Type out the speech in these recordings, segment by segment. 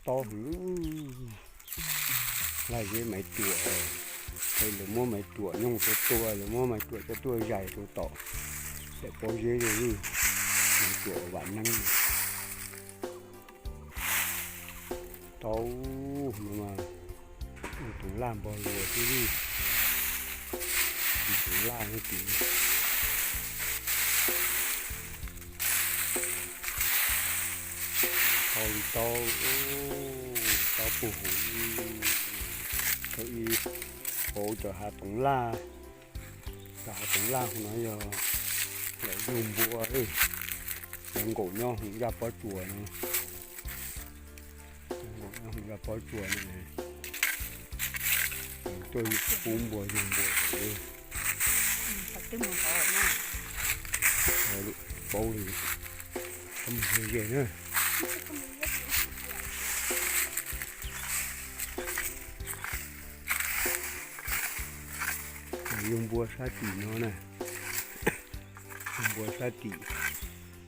Tob heev. Laj zeb Maiv Ruam, lawv muab Maiv Ruam nyoog tua tua, lawv muab Maiv Ruam coj tuaj zais rau tom daim pob zeb li. Maiv Ruam vam neeb. Tau no mas, tus laj npog luas xwb li. Tus laj no tus tau li tau, tau puag hauv. Thaum ub hauv cov hav toov laj, cov hav toov laj hauv no yog lawv yug npua, lawv nkaum nyob hauv yaj pob tsuas no, nkaum nyob hauv yaj pob tsuas no, tuaj pub npua yug npua. Paub li, mus ze na. Yug npua sab tim no na, yug npua sab tim,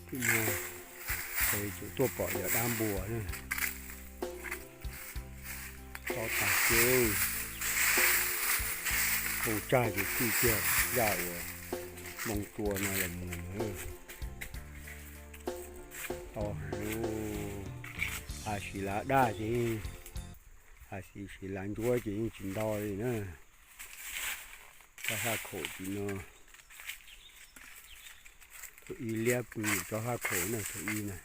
tim no, es tseem tuaj pom yog dab npua na. Tso tag kiag, koog tsag ces txij kiag zaj uas moo tua no los mus. Tau heev, has sis lav daj ces, has sis lav ntsuab ces yeej tsis nto li na. Tsob hlaj khaum tim no, thaum ub liab pw tsob hlaj khaum na, thaum ub na.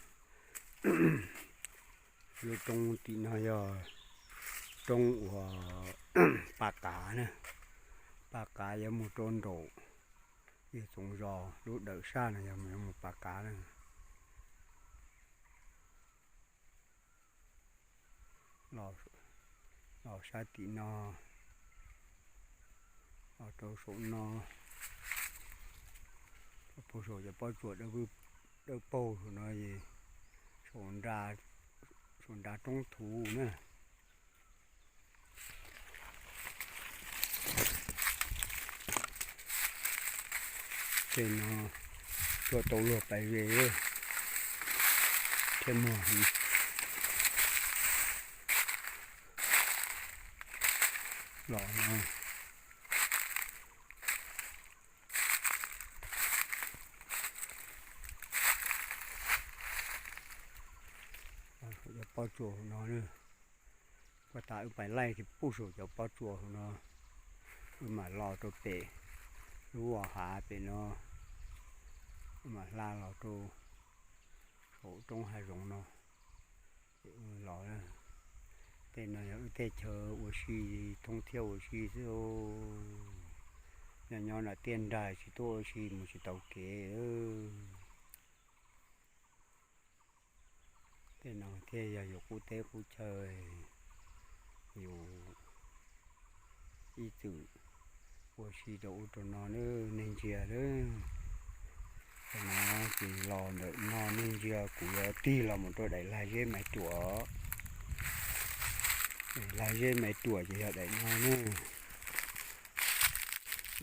Lub roob tim no yog roob uas pa qav na, pa qav yuav mus rau nraum yawg Txoov Zos lub dawm sab no yog mus pa qav na. Los sab tim no, los rau saum no, puag saum cov pob tsuas dawb paug saum no es, saum nra roob thuv na. Tej no tuaj tau luag pais ze thiab mog. Los no, cov pob tsuas no, puag ta wb pais laij thiab puag saum cov pob tsuas no, wb mam los rau pem lub hav pem no, wb mam hla los rau saum roob hav zoov no. Ces wb los, tej no yog wb tej chaw ua si, thoob thiab ua si xwb. Nyob nyob nram tiaj nrag tsis tuaj ua si mus tsis tau kev. Tej no thiaj yog yus qub teb qub chaw, yus ib txwm ua si rau ub rau no na, nej ntsia na. Tam no ces los ntawm no nej ntsia kuv yuav tig los mus rau daim lag zeb Maiv Ruam. Daim lag zeb Maiv Ruam ces yog daim no na.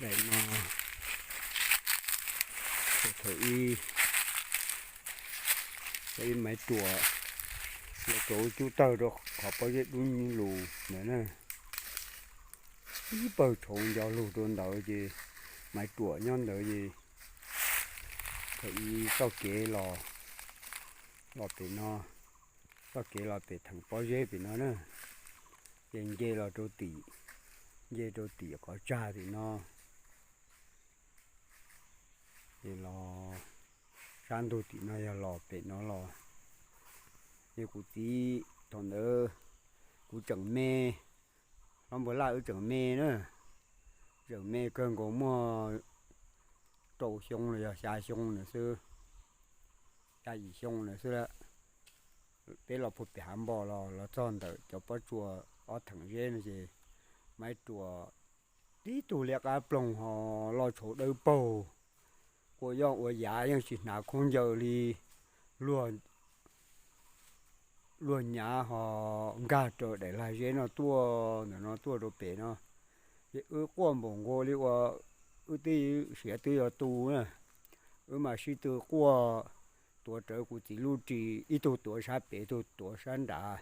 Daim no, thaum ub, thaum ub Maiv Ruam, lawv rau cub tawg rau qhov pob zeb dub lug ntawd na. Ib pawg tshauv nco lug rau ntawd ces Maiv Ruam nyob ntawd ces thaum ub txoj kev los, los pem no, txoj kev los pem theem pob zeb pem no na, ces nce los rau tim, nce rau tim qhov tsag tim no, ces los sab ntug tim no yog los pem no los. Ces kuv txiv thaum ntawd kuv tseem me, hlob Npawg Laj wb tseem me na, tseem me kawg nkaus muaj rau xyoo los yog xya xyoo na xwb, xya yim xyoo na xwb lawm. Peb los puag pem Hav Npo los, los txog ntawm cov pob tsuas ob theem zeb no ces Maiv Ruam tib tug liab qab ploog ho loj tshauv dawb paug, quaj yoj ua yav yeej tsis hnav khaub ncaws li, luag, luag nyav ho nkag rau daim lag zeb no tuaj, ntawm no tuaj rau pem no. Ces wb quaj npaum nkaus li uas wb twb siav twb yuav tu na, wb mam sib tw quaj, tuav rawv kuv txiv lub ris, ib tug tuav sab pem ib tug tuav sab nrad.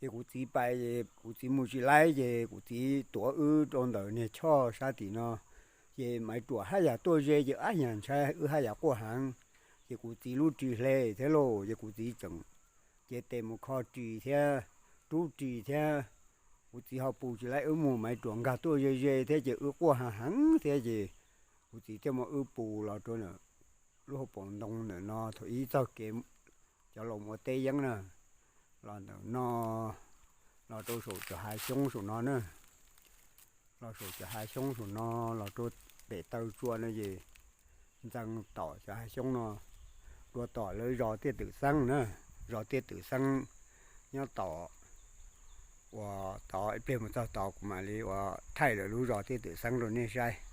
Ces kuv txiv pais es kuv txiv mus tsis laib ces kuv txiv tuav wb rau ntawm niag choj sab tim no. Ces Maiv Ruam haj yam tuaj ze ces ab yam ntshai wb haj yam quaj heev. Ces kuv txiv lub ris hle thiab lauj, ces kuv txiv tseem cev tes mus kho ris thiab rub ris thiab. Kuv txiv ho pus tsis laib wb mus, Maiv Ruam nkag tuaj ze ze thiab ces wb quaj heev heev thiab ces kuv txiv thiaj muab wb pus los rau lub hauv paus ntoo ntawm no thaum ib txog kev cov laus mus ua teb yeeb na, los ntawm no, los rau saum cov hav xyoob saum no na, los saum cov hav xyoob saum no, los rau pem taw tsua no ces ntxeev tom cov hav xyoob no, dua tom lawv zos Tiaj Twm Xeeb na, zos Tiaj Twm Xeeb nyob tom, uas tod ib pliag mus txog tod kuv mam li uas thaij lawv lub zos Tiaj Twm Xeeb rau nej saib.